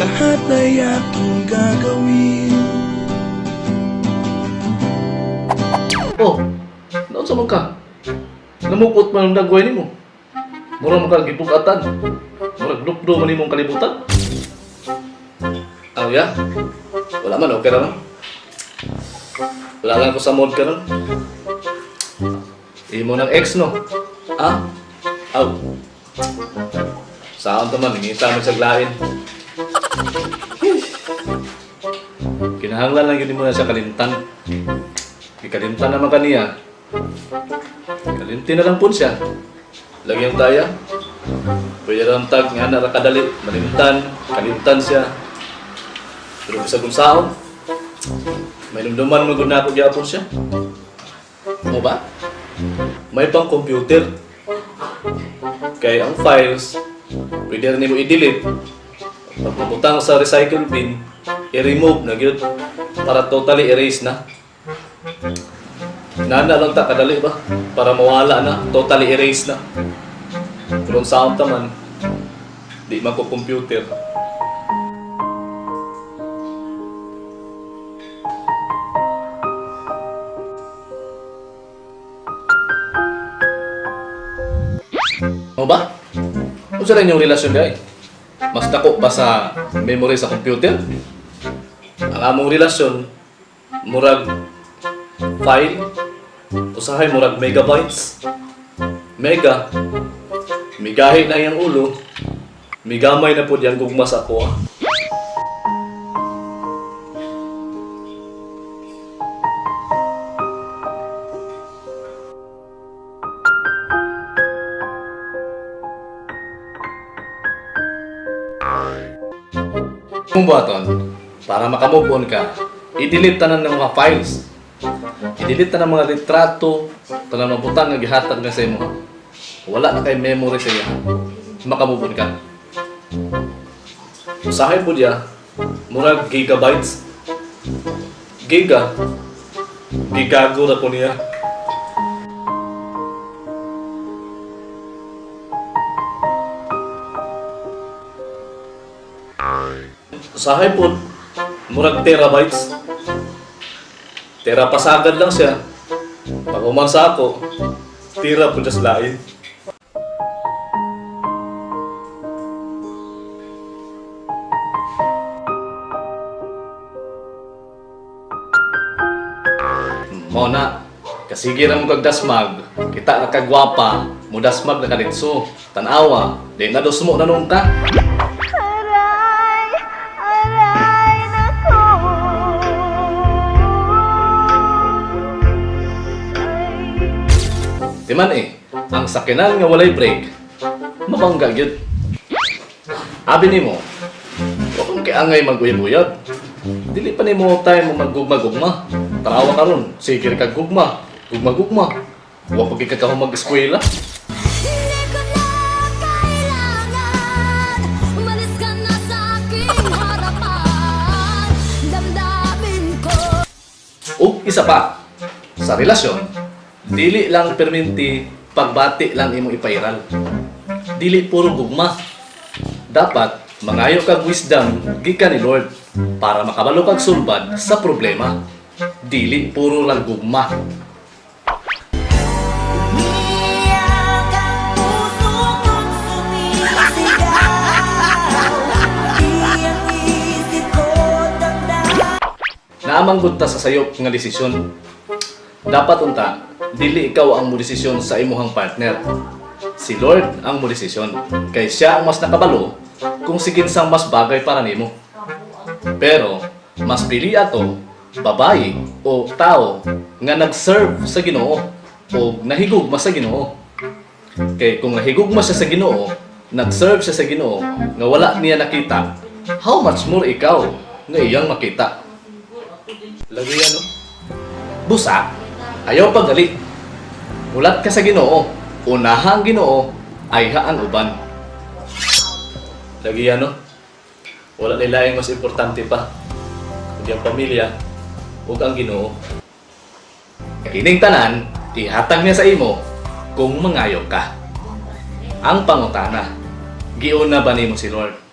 Lahat ay aking gagawin. Oh, naunsa man ka? Namukot man ang dagway nimo. Mura man ka gibugatan. Murag lukdo man imong kalibutan. Aw ya? Wala man, okay ra man. Wala lang ko sa mod karon. Imo ng ex, no? Ah? Aw. Saan ta man, ngita man sa lain. Kinahanglan lang yun mo na sa kalimtan. Ikalimtan naman kaniya. Kalimti na lang po siya. Lagyan taya. Pwede lang tag nga na kadali. Malimtan. Kalimtan siya. Pero bisag kung saon, may numduman mo gud na ako gyapon siya. Mo ba? May pang computer. Kay ang files, pwede rin mo i-delete. Pag mabutang sa recycle bin, i-remove na gyud para totally erase na. Nana lang ta kadali ba? Para mawala na, totally erase na. Pero ang sound man, di man ko computer. Mo ba? Unsa rin yung relasyon day? Mas dako pa sa memory sa computer? Ang among relasyon, murag file, usahay murag megabytes. Mega, migahi na iyang ulo, migamay na po diyang gugma sa ako. Ah. Kung buhaton, para makamove on ka, i-delete tanan ng mga files. I-delete tanan mga litrato, tanan mga butang nga gihatag na sa imo. Wala na kay memory sa iya. Makamove on ka. Usahay po diya, murag gigabytes. Giga, gigago na po niya. Usahay po, murag terabytes. Tera pasagad lang siya. Pag uman sa ako, tira po siya sa lain. Mo na, kasigi ra mo kag dasmag, kita ra kag gwapa, mo dasmag na kaditso, tanawa, di na dosmo na nung ka. Aray, aray, nako. Di man eh, ang sakinan nga walay break, mabangga gyud. Abi nimo, wa kung kay angay maguyab-uyab. Dili pa nimo time mo maggugma-gugma. Tarawa karon, sige ra kag gugma, gugma-gugma. Wa pa gid ka mag-eskwela. Hindi ko na kailangan. Umalis ka na sa aking harapan. Damdamin ko. O isa pa, sa relasyon, dili lang perminti pagbati lang imong ipairal. Dili puro gugma. Dapat mangayo kag wisdom gikan ni Lord para makabalo kag sulbad sa problema. Dili puro lang gugma. Umiyak ang puso ko't sumisigaw. Di ang isip ko damdamin. Naamang ta sa sayop nga desisyon. Dapat unta, dili ikaw ang modesisyon sa imuhang partner. Si Lord ang modesisyon, kay siya ang mas nakabalo kung siginsang mas bagay para nimo. Pero mas pili ato babae o tao nga nag-serve sa Ginoo o nahigugma sa Ginoo. Kay kung nahigugma siya sa Ginoo, nag-serve siya sa Ginoo nga wala niya nakita, how much more ikaw nga iyang makita? Lagi yan, no? Busa, ayaw paggali. Mulat ka sa Ginoo, unaha ang Ginoo, ayha ang uban. Lagi yan, no? Wala nila yung mas importante pa. Kundi ang pamilya ug ang Ginoo. Kining tanan, ihatag niya sa imo kung mangayo ka. Ang pangutana, giuna ba nimo si Lord?